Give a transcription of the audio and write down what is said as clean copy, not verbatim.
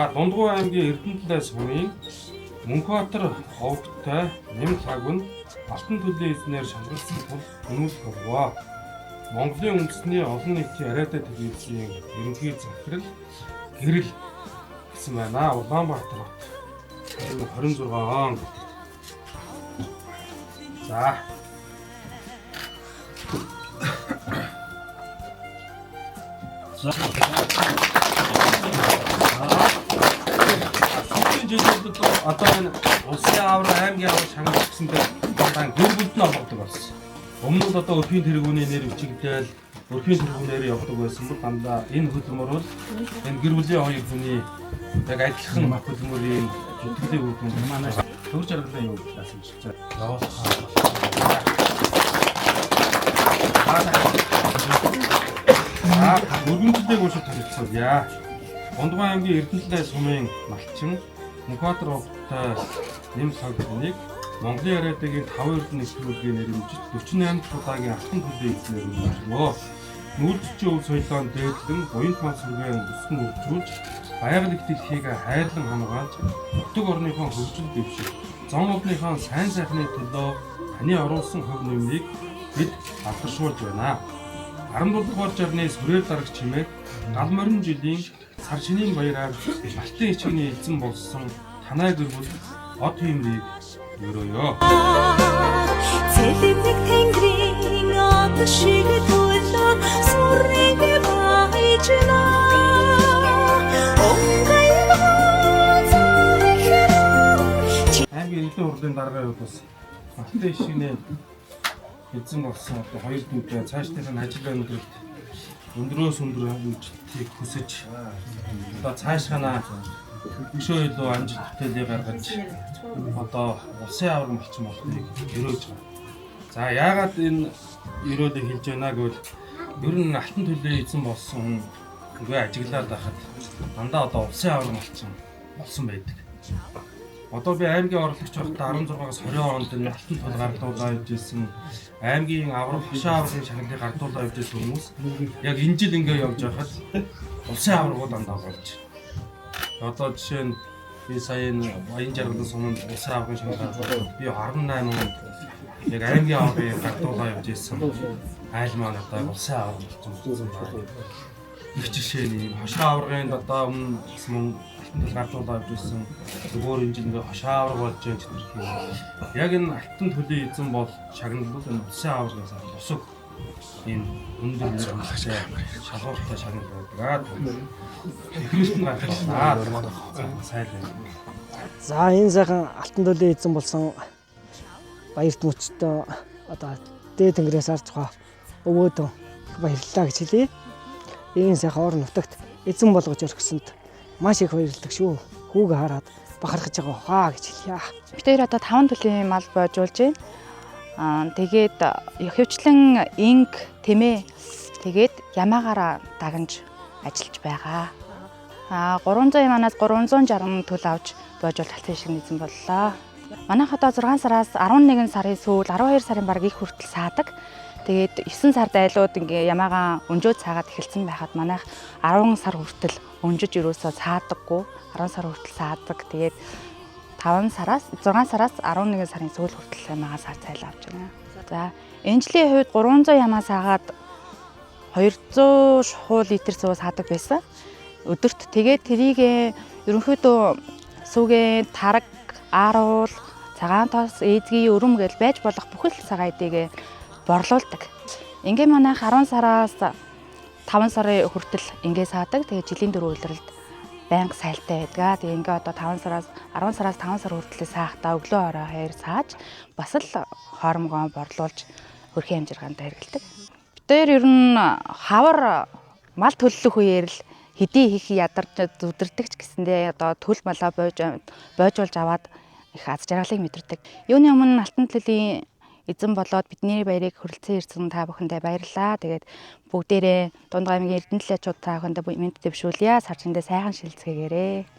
За, Дундгуй аймгийн Эрдэнэтлээ сумын Мөнхбаатар овогтой Нямлхагв нь алтан төллийн эзнээр шалгалсан тул үнүүлэх болов. Монголын үндэсний олон нийтийн яриатай телевизийн ерөнхий захирал Гэрэл гэсэн байна. Улаанбаатар хот 26 он гэдэг. За. За. Сүүлийн жилүүдэд одоо энэ улсын авар, аймгийн авар шагнал гэсэндээ дандаа гэр бүлд нь олгодог болсон. Өмнө нь одоо өрхийн тэргүүний нэр бичигдээл өрхийн тэргүүнээр явдаг байсан бол дандаа энэ хөдөлмөр бол энэ гэр бүлийн хоёр хүний яг адилхан хөдөлмөрийн зүтгэлийн үр дүн манай төр жаргалын юу гэсэн юм шиг. За, өргөмжлөгийг уншиж танилцуулъя. Гондгой аймгийн Эрдэнэтлээ сумын малчин Мөнхбаатар овогтой Нямлхагвыг Монголын яриадагийн 5 эрдэнэ нэвтрүүлгийн нэрэмжит 48 дахь удаагийн алтан төллийн эзнээр үнэлжлөө. Нүүлжчийн өв соёлоон дээдлэн буян тоон сүргээ өсгөн үржүүлж, байгаль их дэлхийг хайрлан хамгаалж, нутаг орныхоо хөгжил дэвших, зон олныхоо сайн сайхны төлөө таны оруулсан хувь нэмрийг бид алдаршуулж байна. 17 дугаар жарны сүрээр дарагч чимээг гал морин жилийн сар шинийн баяраар алтан ичгэний эзэн болсон танай гэр бүл од хиймрийг өрөөё. Цэлэмэг тэнгэрийн од шиг төлөө сүрийг баяжна. Онгойлгоо Аймгийн Эрдэнэ хурлын даргын хувьд бас алтан ишигний эзэн болсон одоо хоёр дүүтэй цаашдынх нь ажил амьдралд өндрөөс өндөр амжилтыг хүсэж одоо цаашханаа өшөө илүү амжилт бүтээлээ гаргаж одоо улсын аварга малчин болохыг өрөөж байгаа. За, яагаад энэ өрөөлийг хэлж байна гэвэл ер нь алтан төлөө эзэн болсон хүн үгүй ажиглаад байхад дандаа одоо улсын аварга малчин болсон байдаг. Одоо би аймгийн орлогч байхдаа 16-аас 20 онд энэ алтан тул гардуулаа явж исэн, аймгийн авраг хошоо аврагын шагналыг гардуулаа явж исэн хүмүүс яг энэ жил ингээ явж байхад улсын аваргууд дандаа болж. Одоо жишээ нь би сая энэ Баян жаргалан суманд улсын аврагын шагнал гардуулаад би 18 онд яг аймгийн аврагыг гардуулаа явж исэн айл маань одоо улсын аварга болсон байна. Их жишээ нь ийм хошоо аваргын одоо өмнө бас мөн алтан төл гардуулаа явж исэн зүгээр энэ жил ингээ хошоо аварга болж байгаа гэх юм. Яг энэ алтан төлийн эзэн бол шагнал бол энэ улсын аваргын сан бусаг ийм өндөр нэрмжтэй шалгууртай шагнал байдаг. Ихрэлт нь гарах байна. Сайн байна. За, энэ сайхан алтан төлөө эзэн болсон баярт мөчтөө одоо дээд тэнгэрээс арж байгаа өвөөдөө их баярлалаа гэж хэлье. Энэ сайхан орон нутагт эзэн болгож орхисонд маш их баярлалаа шүү. Хүүгээ хараад бахархаж байгаа хаа гэж хэлье. Бид хоёр одоо 5 төрлийн мал боожуулж байна. Аа, тэгээд хөвчлэн инг, тэмээ, тэгээд ямаагаараа дагнаж ажиллаж байгаа. Аа, 300 яманаас 360 төл авч боожуулж алтан шиг нэгэн боллоо. Манайх одоо 6 сараас 11 сарын сүүл, 12 сарын бараг их хүртэл саадаг. Тэгээд 9 сард айлууд ингээ ямаагаан өнжөөд саагаад эхэлсэн байхад манайх 10 сар хүртэл өнжиж ерөөсөө саадаггүй. 10 сар хүртэл саадаг. Тэгээд 5 сараас 6 сараас 11 сарын сүүл хүртэл ямаагаа саар цайлаа авч байна. За, энэ жилийн хувьд 300 ямаа саагаад 200 шухуу литр суу саадаг байсан. Өдөрт тэгээд тэрийг ерөнхийдөө сүгэ, тараг, ааруул, цагаан тос, эзгий, өрөм гэж байж болох бүхэл цагаан эдийг борлуулдаг. Ингээ манайх 10 сараас 5 сарын хүртэл ингээ саадаг. Тэгээд жилийн дөрөв улиралд байнга сайлтай байдаг. Тэгээ ингээ одоо 5 сараас 10 сараас 5 сар хүртэл саахтаа өглөө орой хоёр сааж бас л хоромгоо борлуулж хөрхийн амжиргаанд хэрэгэлдэг. Бид хоёр ер нь хавар мал төллөх үеэр л хэдий их ядарч зүдэрдэг ч гэсэндээ одоо төл малаа бойжуулж аваад их аз жаргалыг мэдэрдэг. Юуны өмнө алтан төлөлийн эзэн болоод бидний баярыг хүрэлцэн ирсэн та бүхэндээ баярлалаа. Тэгээд бүгдээрээ Дунд аймгийн Эрдэнэтлээчүүд та бүхэндээ мэнд дэвшүүлье. Сар чиндээ сайхан шилцгээгээрэй.